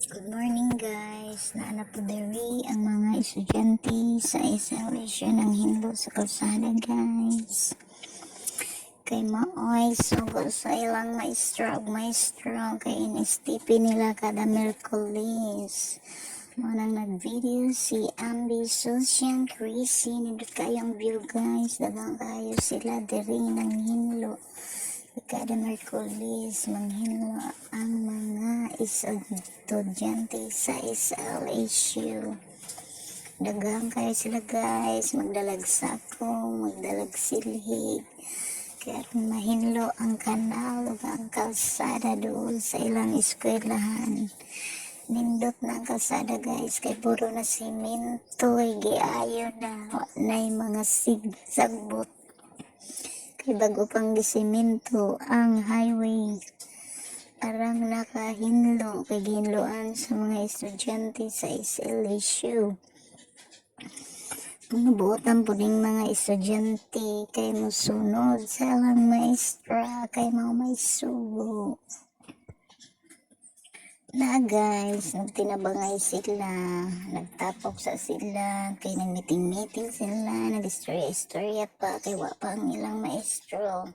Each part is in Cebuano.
Good morning, guys. Naa na po diri ang mga estudyante sa SLSU nanghinlo sa kalsada, guys. Kay maoy sugo sa ilang maestro ug maestro kay NSTP nila kada Miyerkules. Mao nang nag-video si Ambi Susian Crazy. Nindot kayong view, guys. Daghang kayo sila diri nanghinlo. Kada Miyerkules, manghinlo ang mga estudyante sa SLSU. Daghang kayo sila, guys, magdalag sako, magdalag silhig. Kaya mahinlo ang kanal ug ang kalsada doon sa ilang eskwelahan. Nindot na ang kalsada, guys, kay puro na simento, ay giayo na, wa na'y mga sagbot. Kay bago pang gisimento ang highway. Arang nakahinlo kay gihinloan sa mga estudyante sa SLSU. Mga buotan po ning mga estudyante kay mosunod sa ilang maestra kay mao may sugo. Na guys, nagtinabangay sila, nagtapok sa sila, kay nag-meeting-meeting sila, nag-istorya-istorya pa, kay wa pa ang ilang maestro.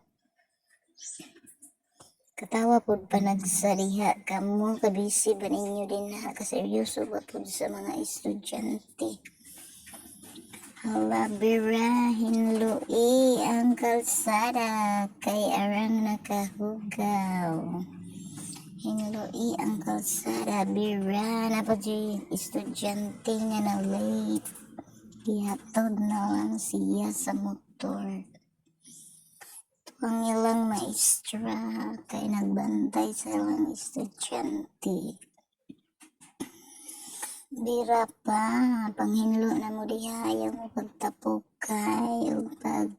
Katawa pud pa nagsaliha kamo, kabisi ba ninyo din ha, kaseryoso ba pud sa mga estudyante. Hala, bira, hinloi ang kalsada, kay arang nakahugaw. Hinloi ang kalsada, bira, naa pa juy estudyante nga na late. Gihatod na lang siya sa motor. Ang ilang maestra kay nagbantay sa ilang estudyante. Bira pa, panghinlo na mo diha, ayaw mo pagtapokay ug pag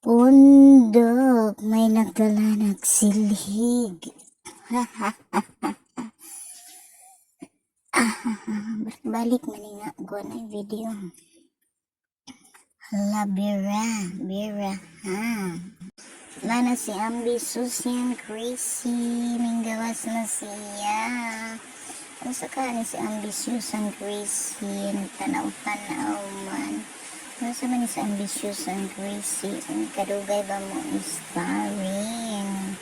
pundok, may nagdala nagsilhig. Ah, balik man ni nga kuha na yung video. Hala, bira, bira, ha. Wala na si Ambi Susian Crazy, minggawas na siya. Ano sa ka ni si Ambi Susan Crazy, nagtanaw-tanaw man. Ano sa man ni si Ambi Susan Crazy, ang kadugay ba mo starring?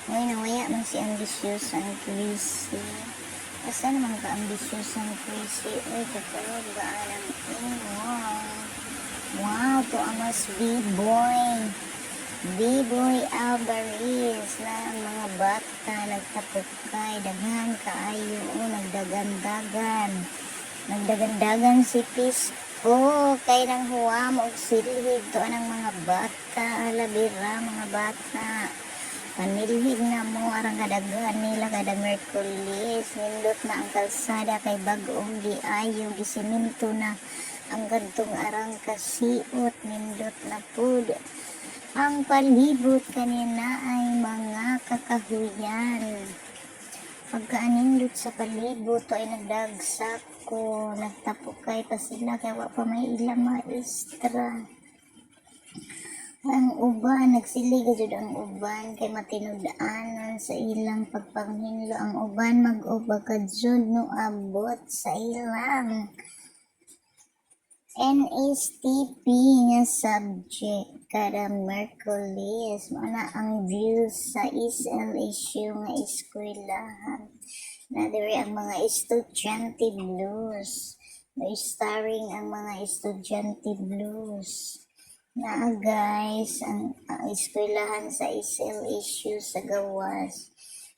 Ngayon, nawaya man si Ambitious and Crazy. Asa naman ka, Ambitious and Crazy? Uy, kakulog ba ang imo? Wow, to amas B-boy. B-boy Alvarez na ang mga bata nagtapukay, daghan kaayo, oh, nagdagandagan. Nagdagandagan si Pisco kay nang huwam og silhig to anang mga bata, alabira mga bata. Panilhig na mo arang kadaghan nila kada Miyerkules. Nindot na ang kalsada kay bag-ong giayo, gisiminto na ang kadtong arang kasiot, nindot na pud. Ang palibot kanina ay mga kakahuyan. Pagkaanindot sa palibot to ay nagdagsako, nagtapukay pa sila kay wa pa may ilang maestra. Ang uban, nagsilig jud ang uban kay matinud-anan sa ilang pagpanghinlo. Ang uban mag-uba jud no abot sa ilang NSTP nga subject kada Miyerkules. Mao na ang view sa SLSU nga eskwelahan. Na diri ang mga estudyante blues. May starring ang mga estudyante blues. Naa guys, ang eskwelahan sa SLSU sa gawas.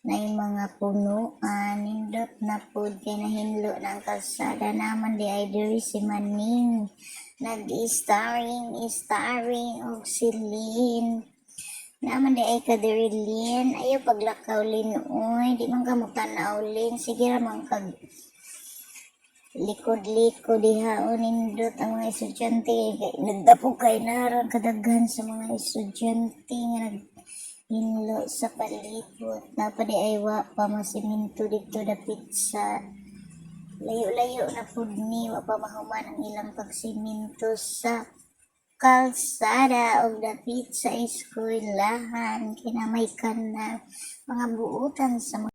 Naay mga punuan, nindot na pud kay nahinlo na ang kalsada naman di ay diri si Maning. Nag-starring, starring og si Lynn. Naman di ay ka diri, Lynn. Ayaw paglakaw, Lynn, oy, di man ka mo tan-aw, Lynn. Sige ra man kag likod-likod diha o. Nindot ang mga estudyante kay nagdapok kay naron kadaghan sa mga estudyante nga naghinlo sa palibot. Naa pa di ay wa pa masiminto didto dapit sa layo-layo na pud ni, wa pa mahuman ang ilang pagsiminto sa kalsada og dapit sa eskwelahan kina may kanal, mga buotan sa mga